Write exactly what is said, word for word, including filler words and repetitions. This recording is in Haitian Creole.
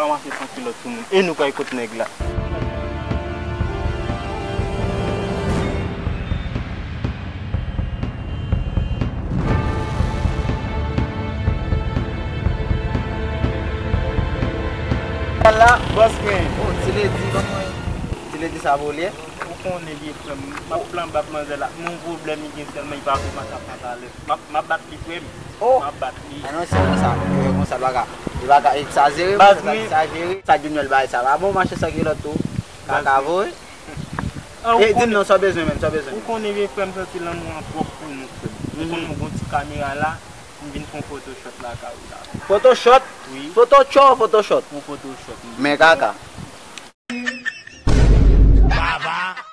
Pa mache san kilòt sou moun. E nou pral kot nèg la. La, bòs mwen. Oh, ti ledi, kòman w ye? Ti ledi sa vole? Ou konnen byen frè m, m ap plan bat manzè la. Yon pwoblèm li gen sèlman, li pa konn sa k ap pase alè. M ap, m ap bat li frè m. Oh! M ap bat li. Ah non, se konsa, e konsa, li pa ka, li pa ka egzajere, baz, li pa ka egzajere. Sa Junior bay sa pa bon, mache san kilòt tou. Kaka vre. Ah, ou konnen. E di m non, sa w bezwen menm, sa w bezwen. Ou konnen vye frè m santi lanmou an twòp pou nou frè m. Ou konnen mwen gon ti kamera la, m vin fè yon photoshot lakay ou la. Photoshot? Wi. Photoshot, photoshot. Yon photoshot. Men kaka. Baba.